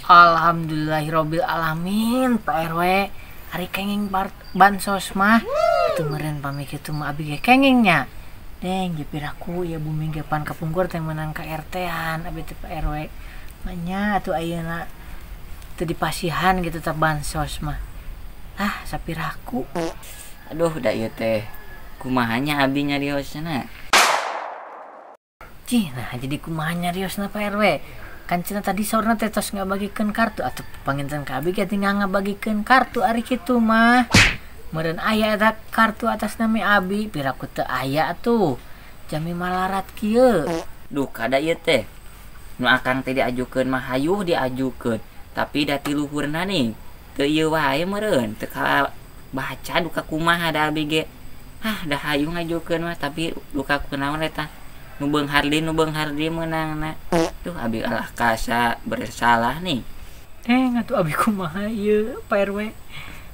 Alhamdulillahirabbil alamin Pak RW. Ari kenging bansos mah. Atuh meureun pami kitu mah abi ge kenging nya. Deng jepiraku ya bumi ge pan kapungkur teh meunang ka RT-an abi teh Pak RW. Manya atuh ayeuna teu dipasihan gitu tah bansos mah. Ah, sapiraku. Aduh, da ieu teh kumaha nya abi nyariosna. Cih, nah jadi kumaha nyariosna Pak RW? Kan cenah tadi saurna teh tos ngabagikeun kartu atuh panginten ka abi ge tinggal ngabagikeun kartu ari kitu mah. Meureun aya eta kartu atas nami abi, piraku teu aya atuh. Jami malarat kieu. Duh, kada ieu teh. Nu akang teh diajukeun mah hayuh diajukeun, tapi da ti luhurna nih teu ieu wae meureun, teu kabaca duka kumaha da abi ge. Hah, da hayuh ngajukeun mah tapi duka kunaon eta. Nu beunghar deui meunangna. Duh, abi alah kasa bersalah nih. Atuh abi kumaha ieu Pak RW.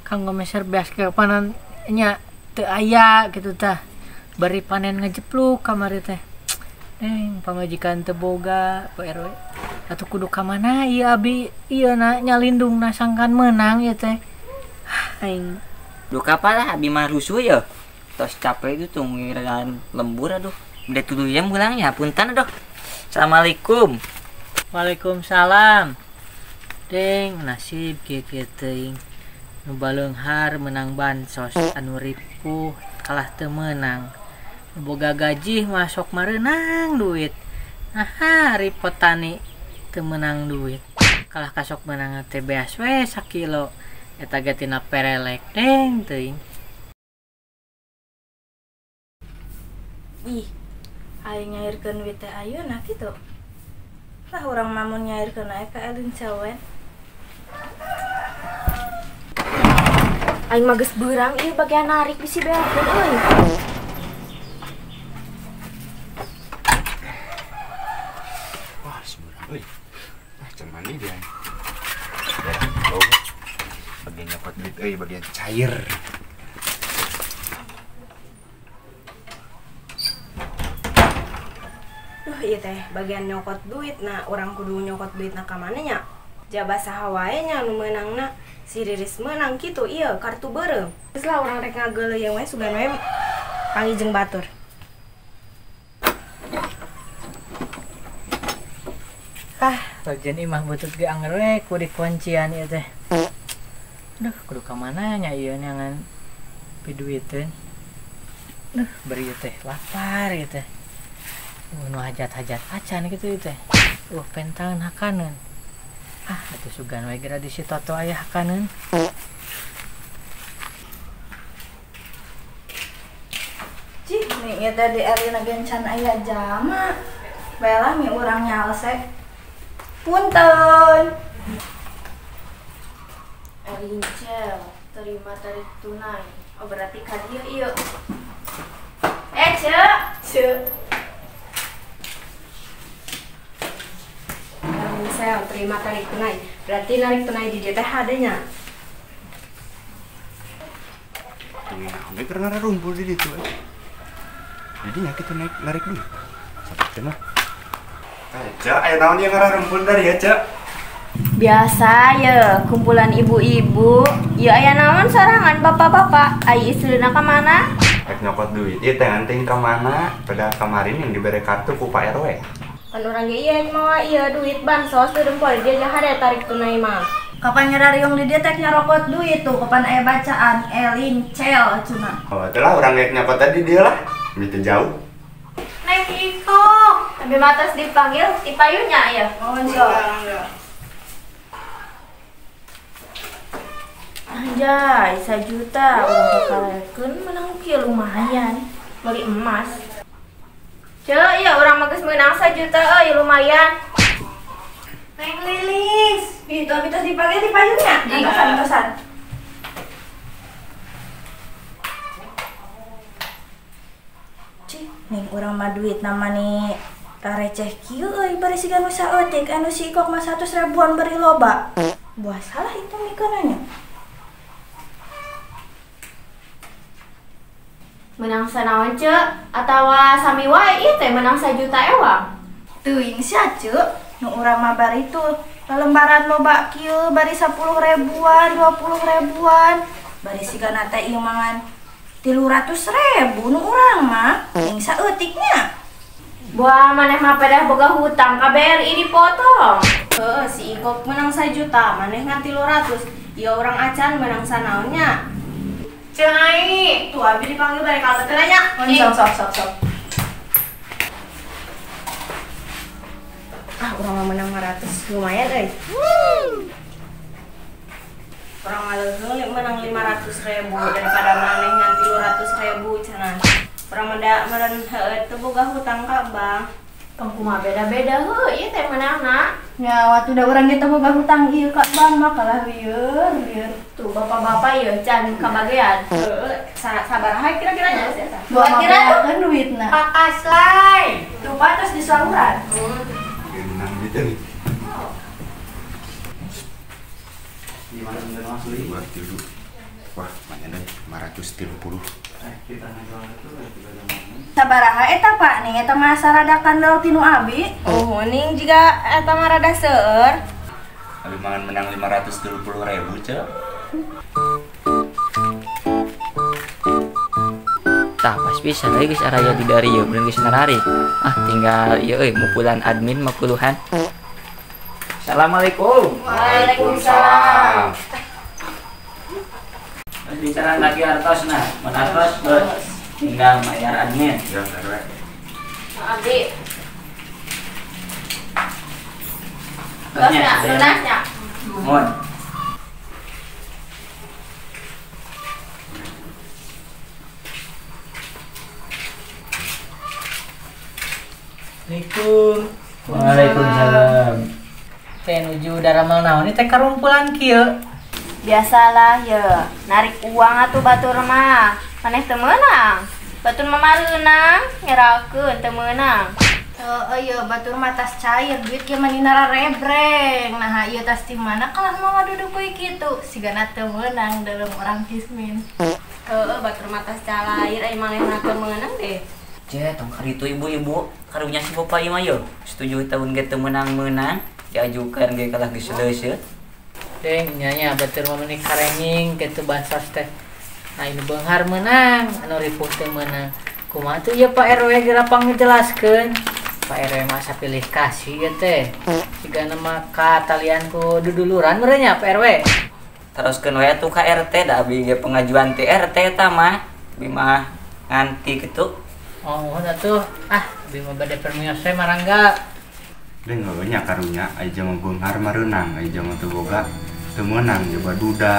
Kanggo meser beas kapanan nya teu aya kitu tah. Bari panen ngejepluk kamari teh. Pamajikan teu boga Pak RW. Atuh kudu ka mana ieu abi ieu na nyalindungna sangkan meunang ieu teh. Aing. Duh kapalah abi mah rusuh ye. Tos capek itu tunggiran lembur aduh. Udah tuluy ya mulangnya, punten aduh. Assalamualaikum. Waalaikumsalam. Deng, nasib kieu kieu teuing. Nu baleunghar menang bansos, anu ripuh kalah teu meunang. Nu boga gaji masuk mareunang duit. Naha ripot tani teu meunang duit. Kalah kasok meunang teh beas we sakilo. Eta ge tina perelek deng teuing. Ih, aing nyairkeun duit teh ayeuna kitu. Lah urang mah mun nyairkeun aya ka Elin cawen. Aing mah geus beurang ieu bagian narik bisi beakeun euy. Wah, seberang euy. Ah, can mandi dia. Bau. Bagian nyokot duit euy, bagian cair. Duh, ieu teh bagian nyokot duit nah urang kudu nyokot duit na ka mana nya? Jaba saha wae nya nu meunangna. Si Riris meunang kitu ieu kartu beureum. Geus lah urang rek ngageuleuyeung we sugan we panggih jeung batur. Ah, bagian imah butut ge anger we ku dikuncian ieu teh. Duh, kudu ka mana nya ieu nyangan piduiteun. Duh, beri ieu teh lapar ieu teh. Nu hajat-hajat acan gitu ieu teh. Pentangan hakaneun. Ah, atuh sugan we geura di si Toto aya hakaneun. Cih, nih ieu teh di Erina gencan aya jama. Bae mi urang nyalse. Punten. Elincel, terima tarik tunai. Oh, berarti ka dieu ieu. Ceu. Ceu. Saya terima tarik tunai. Berarti narik tunai di DTH adanya. Nah, karena rumpul di situ. Jadi ya kita naik narik duit. Sampai cenah. Cak, ayo naon yang ngarah rumpul dari ya, Cak? Biasa ya, kumpulan ibu-ibu. Ya aya naon sorangan bapak-bapak. Ai istrina ka mana? Rek nyokot duit, ieu teh anting ka mana? Pada kemarin yang diberi kartu ku Pak RW. Kan urang ge ieu mawa ieu duit bansos teu dempol dia jahare tarik tunai mah. Kapan nyarariung di dia teh nyarokot duit tuh, kapan aya bacaan Elin Cel cenah. Oh, itulah urang ge nyokot tadi dia lah. Mita jauh. Neng Iko, abi matos dipanggil ti payunya ya. Oh, iya. Anjay, 1 juta urang kekalekeun menang kieu lumayan. Beli emas. Ceu, iya urang mah geus meunang 1 juta euy lumayan. Neng Lilis, itu abi tos dipanggil ti payunya. Antosan-antosan. Cih, neng urang mah duit nama nih tareceh kieu euy bari siga nu saeutik anu si Ikok mah 100 ribuan bari loba. Buah salah itu mikeunanya. Menang sanaon ceu atawa sami wae ieu teh menang 1 juta ewang. Teuing sia ceuk, nu urang mah bari tuh lembaran loba kieu bari 10 ribuan, 20 ribuan. Bari sigana teh ieu mangan 300.000 nu urang mah. Teuing saeutik nya. Buah maneh mah pedah boga hutang ka BRI dipotong. Heeh, si Ikok menang 1 juta, maneh ngan 300. Ieu urang acan menang sanaon nya. Ceung ai, tuh abi dipanggil bari ka teh nya. Sok sok sok. Ah, urang mah menang 500, lumayan euy. Urang mah leuheung menang 500.000 daripada maneh ngan 300.000 cenah. Urang mah da meureun heueuh teu boga hutang ka bank. Tong kumaha beda-beda heuh ieu teh meunangna. Nya waktu da urang ge teu boga hutang ieu ka bank mah kalah lieur lieur. Tuh bapak-bapak ieu can kabagean. Heeh, sabaraha kira-kira nya sih eta? Kira-kira kan duitna. Pakaslay. Tuh patos disauran. Menang gitu nih. Gimana sebenarnya asli? 2 tilu. Wah, lumayan deh, 530. Sabaraha eta Pak ning eta mah sarada kandel tinu abi. Oh, ning jiga eta mah rada seueur. Abi mangan menang 530.000, Cek. Tah pas pisan euy geus araya di dari ieu bener geus nararik. Ah tinggal ieu euy mupulan admin mah puluhan. Assalamualaikum. Waalaikumsalam. Terus bicara lagi artos nah, mun artos tinggal bayar admin. Ya, RW. Abdi. Lunasnya, lunasnya. Mun. Assalamualaikum. Waalaikumsalam. Teh nuju daramel naon ieu teh karumpulan kieu. Biasalah ye, narik uang atuh batur mah. Maneh teu meunang. Batur mah mareunang, ngerakeun teu meunang. Heueuh ye, batur mah tas cair, duit ge mah dina rebreng. Nah, ieu tas ti mana kalah mah duduk we kitu. Sigana teu meunang dalam orang kismin. Heueuh, batur mah tas calair ai manehna teu meunang deh. Ceh, tong karitu ibu-ibu, karunya si bapak ieu mah ye. 7 tahun ge teu meunang-meunang, diajukan ge kalah geus leuseut. Deng nya batur mah meuni karenging kitu bansos teh. Nah, ini beunghar meunang, anu ripuh teu meunang. Kumaha tuh ieu Pak RW geura pangjelaskeun. Pak RW mah sapilih kasih ieu teh. Sigana mah katalian ku duduluran meureun nya Pak RW. Teruskeun we atuh ka RT da abi ge pengajuan ti RT eta mah. Abi mah nganti kitu. Oh, nuhun atuh. Ah, abi mah bade permios we marangga. Deng heueuh nya karunya aya jelema beunghar mareunang, aya jelema teu boga teu meunang coba duda.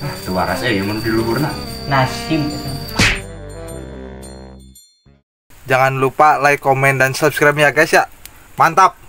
Ah, teu waras euy mun di luhurna. Nasib. Jangan lupa like, komen, dan subscribe ya guys ya. Mantap.